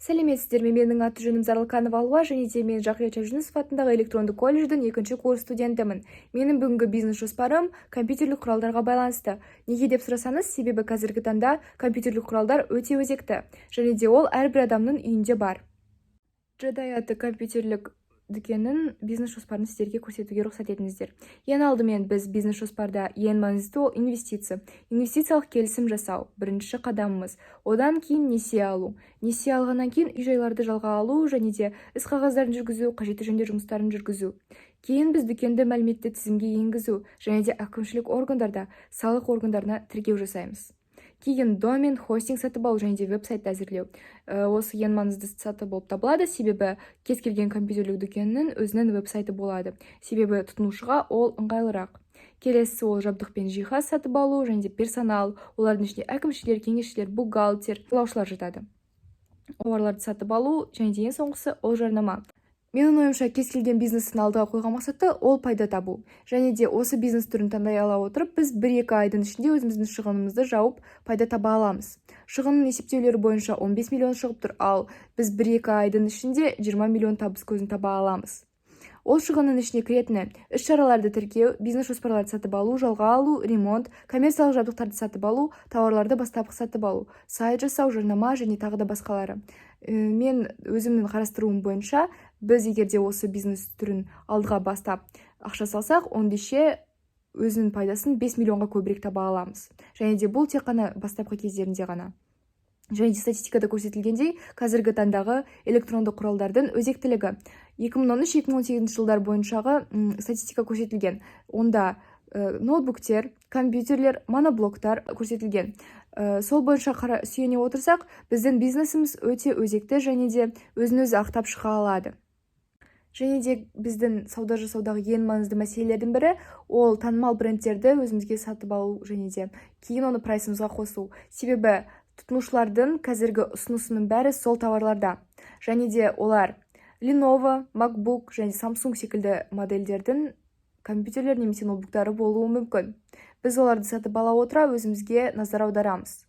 Сәлеметсіздер ме? Менің аты жөнім Зарлыканова Алуа және де мен Жақия Жүнісов атындағы электронды колледждің екінші курс студентімін. Менің бүгінгі бизнес жоспарым компьютерлік құралдарға байланысты. Неге деп сұрасаңыз, себебі қазіргі таңда компьютерлік құралдар өте өзекті және де ол әрбір адамның үйінде бар. Джедай атты компьютерлік дүкеннің бизнес жоспарын сіздерге көрсетуге рұқсат етіңіздер. Ең алдымен біз бизнес жоспарда ең маңызды ол инвестиция, инвестициялық келісім жасау бірінші қадамымыз. Одан кейін несие алу. Несие алғаннан кейін үй жайларды жалға алу және де іс қағаздарын жүргізу, қажетті жөндеу жұмыстарын жүргізу. Кейін біз дүкенді мәліметті тізімге енгізу және де әкімшілік органдарда, салық органдарына тіркеу жасаймыз. Кейін домен, хостинг сатып алу және де веб-сайтты әзірлеу. Осы ең маңызды саты болып табылады, себебі кез келген компьютерлік дүкеннің өзінің веб-сайты болады, себебі тұтынушыға ол ыңғайлырақ. Келесі ол жабдық пен жиһаз сатып алу және де персонал. Олардың ішінде әкімшілер, кеңесшілер, бухгалтер, бақылаушылар жатады. Тауарларды сатып алу және де ең соңғысы ол жарнама. Менің ойымша, кез келген бизнестің алдыға қойған мақсаты ол пайда табу. Және де осы бизнес түрін таңдай ала отырып, біз 1-2 айдың ішінде өзіміздің шығынымызды жауып, пайда таба аламыз. Шығынның есептеулері бойынша 15 миллион шығып тұр, ал біз 1-2 айдың ішінде 20 миллион табыс көзін таба аламыз. Ол шығынның ішіне кіретіні: іс-шараларды тіркеу, бизнес жоспарларды сатып алу, жалға алу, ремонт, коммерциялық жабдықтарды сатып алу, тауарларды бастапқы сатып алу, сайт жасау, жарнама және тағы да басқалары. Мен өзімнің қарастыруым бойынша, біз егер де осы бизнес түрін алдыға бастап ақша салсақ, ондеше өзінің пайдасын 5 миллионға көбірек таба аламыз. Және де бұл тек қана бастапқы кездерінде ғана. Және де статистикада көрсетілгендей, қазіргі таңдағы электронды құралдардың өзектілігі 2013-2018 жылдар бойыншағы статистика көрсетілген. Онда ноутбуктер, компьютерлер, моноблоктар көрсетілген. Сол бойынша сүйене отырсақ, біздің бизнесіміз өте өзекті және де өзін өзі ақтап шыға алады. Және де біздің сауда жасаудағы ең маңызды мәселелердің бірі ол танымал брендтерді өзімізге сатып алу және де кейін оны прайсымызға қосу, себебі тұтынушылардың қазіргі ұсынысының бәрі сол тауарларда және де олар Lenovo, MacBook және Samsung секілді модельдердің компьютерлер немесе ноутбуктары болуы мүмкін. Біз оларды сатып ала отыра, өзімізге назар аударамыз.